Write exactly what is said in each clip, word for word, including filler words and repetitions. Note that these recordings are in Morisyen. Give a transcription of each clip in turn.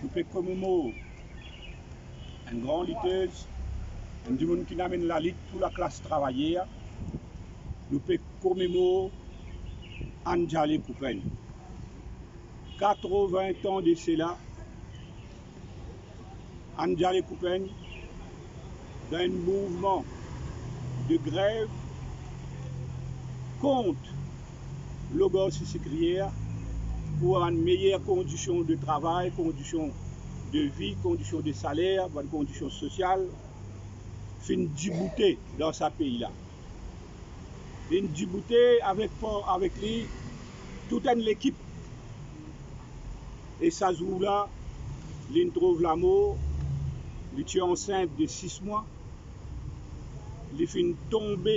Nou pe komemor enn gran litez, enn dimoun ki amenn lalit pou laklas travayer. Nou pe komemor Anjali Kupen. Katrovin an de sela, Anjali Kupen, dan enn mouvman de grev kont logarsi sikriyer, pou bann meyer kondision de travay, kondision de vi, kondision de saler, bann kondision sosial, finn diboute dan sa pei la. Linn diboute avek, avek li tou enn lekip. E sa zour la, linn trouv lamor, li ti ansint de sis mwa, li finn tonbe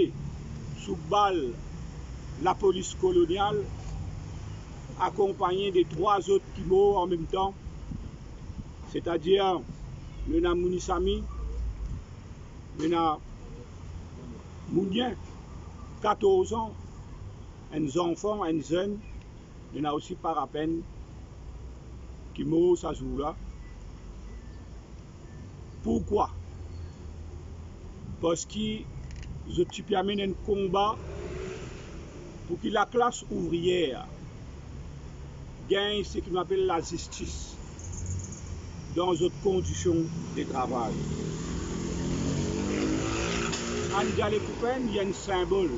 sou bal lapolis kolonial, akonpagne de trwa zot ki mor anmemtan, setadir nou ena Mounissamy, nou ena Mounien, katorz an, enn zanfan, enn zenn, nou ena osi parapenn ki mor sa zour la. Pourkwa? Parski zot ti pe amenn enn konba pou ki laklas ouvriyer gagn seki nou apel lazistis dan zot kondision de travay. Anjali Kupen li enn sinbol,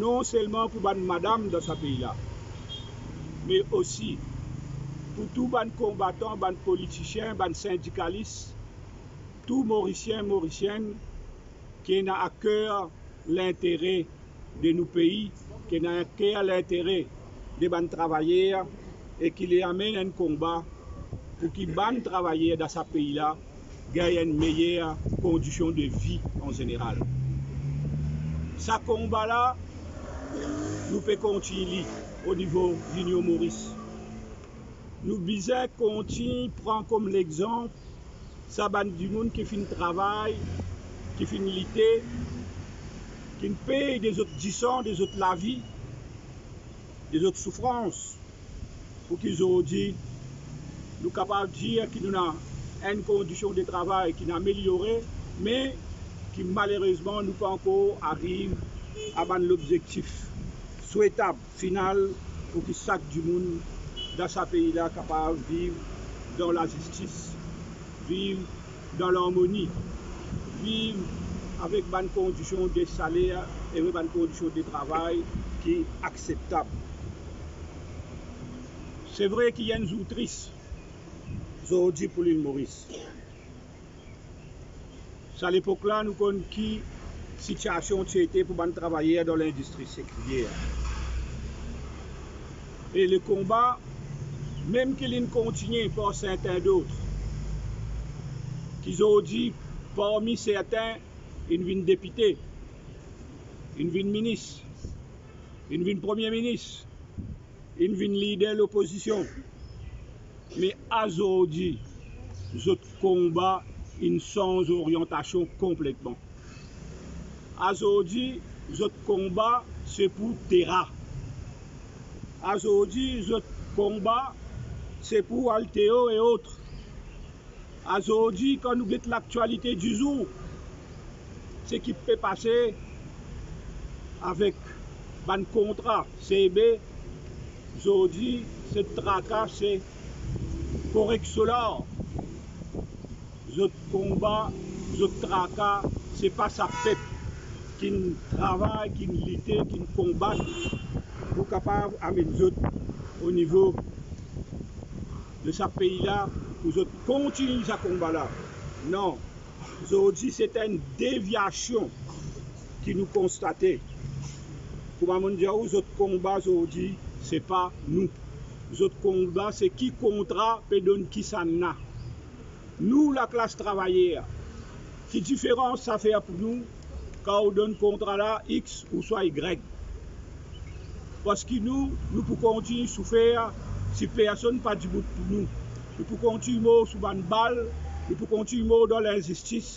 non selman pou bann madam dan sa pei la, me osi pou tou bann konbatan, bann politisien, bann sindikalis, tou Morisien, Morisienn ki ena aker lintere de nou pei, ki ena aker lintere de bann travayer e ki le amenn enn konba pou ki bann travayer dan sa pei la gagn enn meyer kondision de vi an zeneral. Sa konba la, nou pe kontign li o nivo Linion Moris. Nou bizin kontign pran kom lexanp sa bann dimoun ki finn travay, ki finn lite, ki finn pey de zot disan, de zot lavi, de zot soufrans, pou ki zordi nou kapav dir ki nou ena enn kondision de travay ki finn ameliore, me ki malerezman nou pa ankor ariv a bann lobzektif swetab final pou ki sak dimoun dan sa pei la kapav viv dan lazistis, viv dan larmoni, viv avek bann kondision de saler e bann kondision de travay ki akseptab. Se vre ki enn zour tris zordi pou Lil Moris. Sa lepok la, nou konn ki sitiasion ti ete pou bann travayer dan lindistri sikriyer. E le konba, mem ki linn kontigne par serten dot, ki zordi, parmi serten, inn vinn depite, inn vinn minis, inn vinn premie minis, inn vinn lider lopozision. Me azordi, zot konba inn sanz oryantasion konpletman. Azordi, zot konba se pou Terra. Azordi, zot konba se pou Alteo e ot. Azordi, kan nou get laktialite dizour, seki pe pase avek bann kontra C B, zordi, zot traka se Corex Solar. Zot konba, zot traka, se pa sa pep ki'nn travay, ki'nn lite, ki'nn konbat pou kapav amenn zot o nivo de sa pei la, pou zot kontign sa konba la. Non, zordi se enn devyasion ki nou konstate. Kouma mo'nn dir ou, zot konba zordi, se pa nou. Zot konba, se ki kontra pe donn kisannla. Nou, laklas travayer, ki diferans sa fer pou nou, kan ou donn kontra la X ouswa Y? Parski nou, nou pou kontign soufer si personn pa dibout pou nou. Nou pou kontign mor sou bann bal, nou pou kontign mor dan linzistis,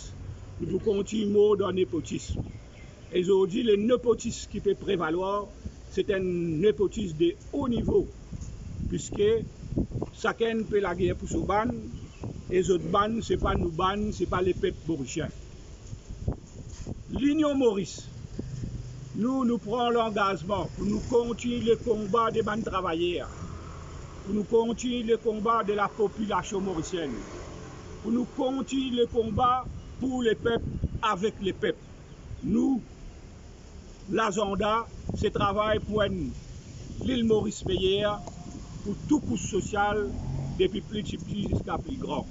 nou pou kontign mor dan nepotis. E zordi, le nepotis ki pe prevalwar, se enn nepotis de o nivo, piske Sakenn pe lager pou so bann, e zot bann, se pa nou bann, se pa lepep morisien. Linion Moris, nou, nou pran langazman pou nou kontign le konba de bann travayer, pou nou kontign le konba de lapopilasion morisienn, pou nou kontign le konba pou lepep, avek lepep. Nou, lazanda, se travay pou enn Lil Moris meyer pou tou kous sosial, depi pli tipti ziska pli gran.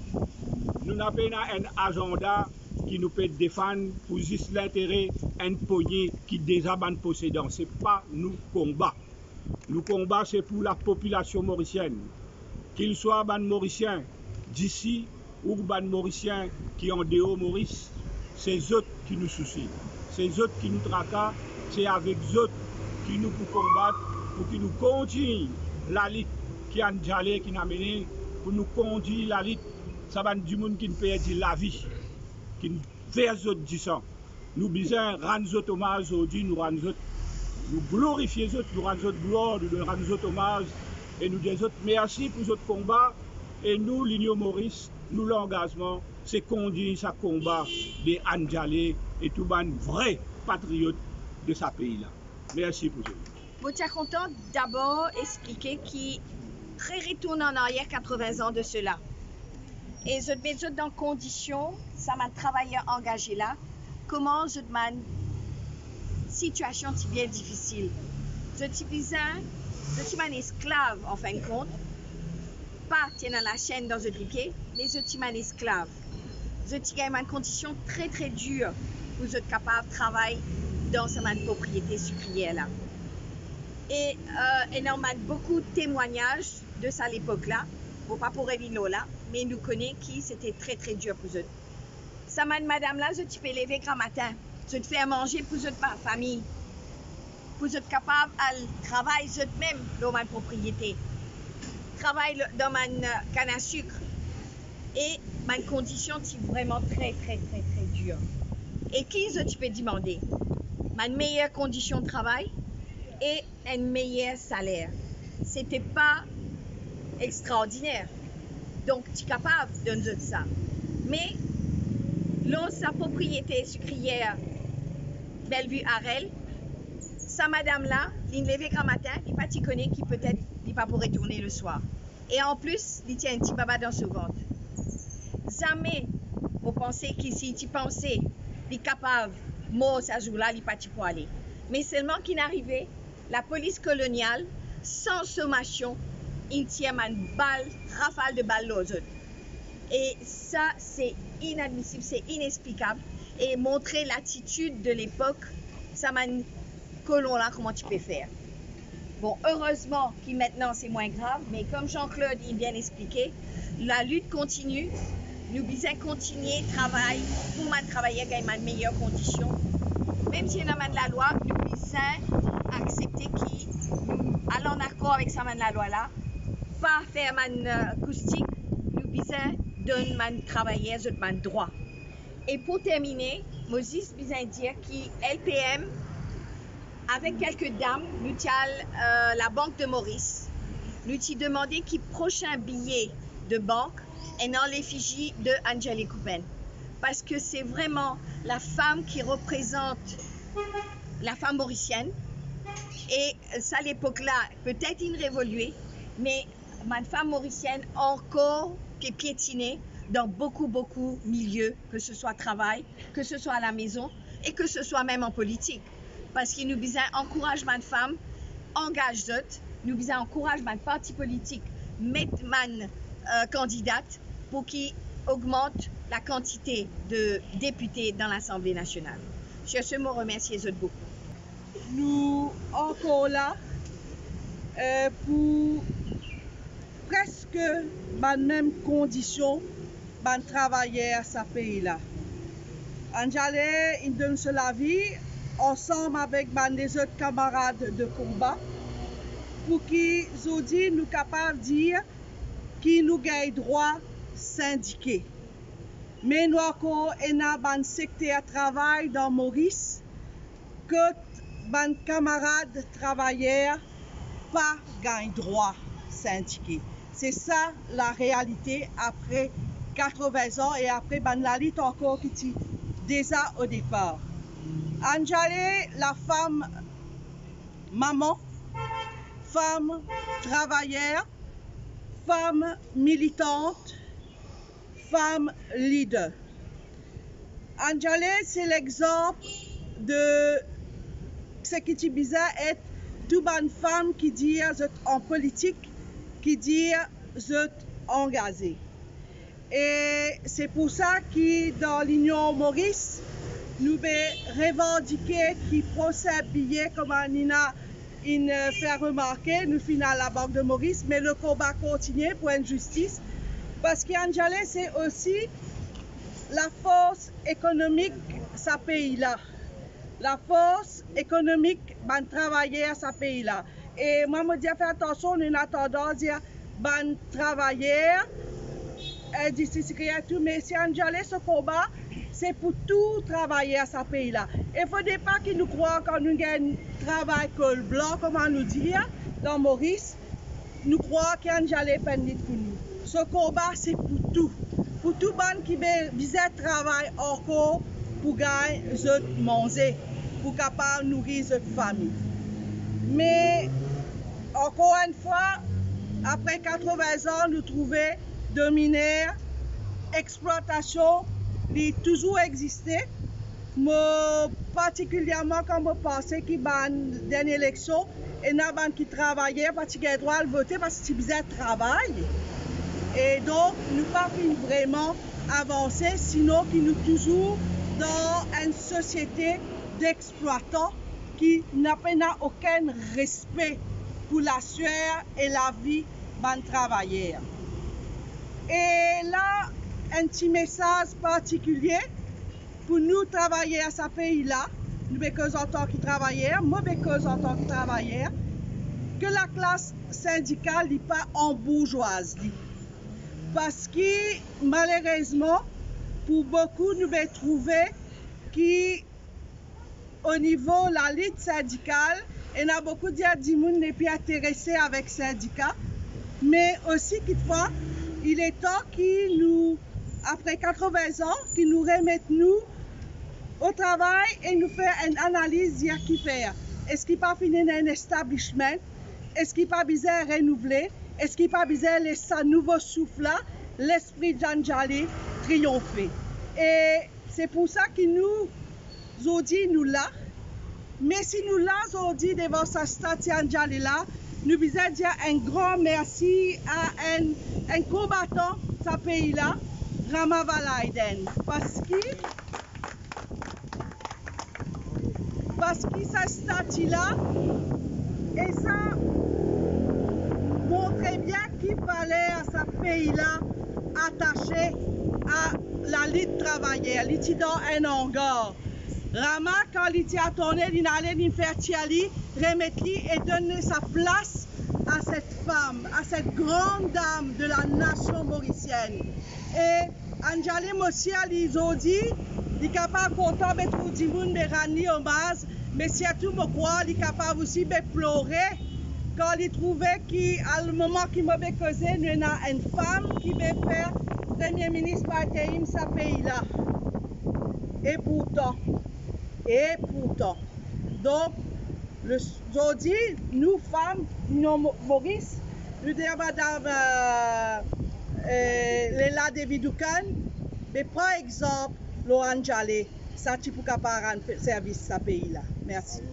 Nou napa ena enn azanda ki nou pe defann pou zis lintere enn pogne ki deza bann posedan. Se pa nou konba. Nou konba se pou lapopilasion morisienn, kil swa bann Morisien disi ou bann Morisien ki andeor Moris, se zot ki nou sousi, se zot ki nou traka, se avek zot ki nou pou konbat, pou ki nou kontign lalit ki Anne Djalé ki'nn amene, pou nou kontign lalit sa bann dimoun ki'nn perdi lavi, ki'nn vers zot disan. Nou bizin rann zot omaz zordi, nou rann zot, nou glorifie zot, nou rann zot glwar, nou rann zot omaz, e nou dir zot mersi pou zot konba. E nou, Linion Moris, nou langazman, se kontign sa konba de Anne Djalé e tou bann vre patriot de sa pei la. Mersi pou zot. Mo ti a kontan dabor explike ki tre retourn an aryer katrevin an de sela. E zot met zot dan kondision, sa bann travayer angaze la, kouma zot bann sitiasion ti bien difisil. Zot ti bizin, zot ti bann esklav, an fin de kont, pa ti ena lasenn dan zot lipie, me zot ti bann esklav. Zot ti gagn bann kondision tre, tre dir pou zot kapav travay dan sa bann propriete sikriyer la. E, euh, ena bann boukou temwagnaz de sa lepok la. Mo pa pou revinn lor la, me nou kone ki sete tre, tre dir pou zot. Sa bann madam la, zot ti pe leve gramatin, zot fer manze pou zot pa-, fami, pou zot kapav al travay zot mem lor bann propriete, travay lo-, dan bann, euh, kann a sik. E bann kondision ti vreman tre, tre, tre, tre dir. E ki zot ti pe dimande? Bann meyer kondision travay e enn meyer saler. Sete pa extraordiner. Donk, ti kapav donn zot sa. Me lor sa propriete sikriyer Bellevue Arel, sa madam la, li'nn leve gramatin, li pa ti kone ki petet li pa pou retourne leswar. E anplis, li ti ena enn ti baba dan so vant. Zame mo panse ki si li ti panse li kapav mor sa zour la, li pa ti pou ale. Me selman ki'nn arive, lapolis kolonial, san somasion, inn tir bann bal, rafal de bal lor zot. E sa, se inadmisib, se inexplikab, e montre latitid de lepok, sa bann kolon la, kouma ti pe fer. Bon, erezman ki mintnan se mwin grav, me kom Jean-Claude inn bien explike, lalit kontinie, nou bizin kontinie travay pou bann travayer gagn bann meyer kondision. Mem si ena bann lalwa, nou bizin aksepte ki nou al an akor avek sa bann lalwa la, pa fer bann, euh, koustik, nou bizin donn bann travayer zot bann drwa. E pou termine, mo zis bizin dir ki L P M, avek kelke dam, nou ti al, euh, Labank de Moris, nou ti demande ki prosin biye de bank ena lefizi de Anne Djalé Cooper. Parski se vreman lafam ki reprezant lafam morisienn. E sa lepok la, petet inn revolie, me bann fam morisienn ankor pe pietine dan boukou, boukou milie, ke se swa travay, ke se swa lamezon e ke se swa mem an politik. Parski nou bizin ankouraz bann fam angaz zot, nou bizin ankouraz bann parti politik met bann, euh, kandidat pou ki ogmant lakantite de depite dan Lasanble Nasional. Sur ce, mo remersie zot boukou. Nou ankor la, euh, pou preske bann mem kondision bann travayer sa pei la. Anne Djalé inn donn so lavi ansam avek bann lezot kamarad de konba, pou ki zordi nou kapav dir ki nou gagn drwa sindike. Me nou ankor ena bann sekter travay dan Moris kot bann kamarad travayer pa gagn drwa sindike. Se sa larealite apre katrovin an e apre bann lalit ankor ki ti deza o depar. Anjale, lafam mama, fam travayer, fam militant, fam lider. Anjale se lexanp de seki ti bizin et tou bann fam ki dir zot an politik, ki dir zot angaze. E se pou sa ki dan Linion Moris, nou pe revandike ki prosin biye, kouma Nina inn, eh, fer remarke, nou finn al Labank de Moris, me lekonba kontigne pou enn zistis, parski Anjale se osi lafors ekonomik sa pei la, lafors ekonomik bann travayer sa pei la. E mwa, mo dir fer atansion, nou ena tandans dir bann travayer, eh, indistri sikryer tou, me si Anjale so konba, se pou tou travayer sa pei la. E fode pa ki nou krwar kan nou gagn travay kol blan, kouma nou dir dan Moris, nou krwar ki Anjale pa'nn lit pou nou. So konba se pou tou, pou tou bann ki be-, bizin travay ankor pou gagn zot manze, pou kapav nouri zot fami. Me ankor enn fwa, apre katrovin an, nou trouve dominer, explwatasion, li touzour existe. Mo, partikilierman, kan mo panse ki bann dernie eleksion, ena bann ki travayer pa ti gagn drwa al vote parski ti bizin travay. E donk, nou pa finn vreman avanse, sinon ki nou touzour dan enn sosiete dexplwatan ki napa, pena okenn respe pou laswer e lavi bann travayer. E la, enn ti mesaz partikilie pou nou travayer sa pei la. Nou pe koz antan ki travayer, mo pe koz antan ki travayer, ke laklas sindikal li pa anbourzwaz li. Parski, malerezman, pou boukou, nou pe trouve ki o nivo lalit sindikal, ena boukou dir dimoun nepli interese avek sindika, me osi kitfwa, il est temps ki nou, apre katrovin an, ki nou remet nou o travay e nou fer enn analiz, dir ki fer. Eski pa finn ena enn establishment? Eski pa bizin renouvle? Eski pa bizin les sa nouvo souf la, lespri Anjale triyonfe? E se pou sa ki nou, zordi nou la. Me si nou la zordi devan sa stati Anjale la, nou bizin dir enn gran mersi a enn, enn konbatan sa pei la, Rama Valaiden. Parski, parski sa stati la, e sa montre bien ki valer sa pei la atase a lalit travayer. Li ti dan enn angar. Rama, kan li ti atone, linn ale, linn fer tir li, remet li e donn sa plas a set fam, a set grande dame de la nation mauricienne. E Anjale, mo sir li zordi, li kapav kontan, be trouv dimoun, be rann li omaz, me sirtou mo krwar li kapav osi be plore kan li trouve ki, a lemoman ki mo pe koze, nou ena enn fam ki pe fer premie minis par interim sa pei la. E pourtan, e pourtan. Donk, le, zordi, nou fam, nou Mo-, Moris, nou dir madam, eh, eh, Leila Devi Doucan, be pran exanp lor Anjale, sa ti pou kapav rann servis sa pei la. Mersi.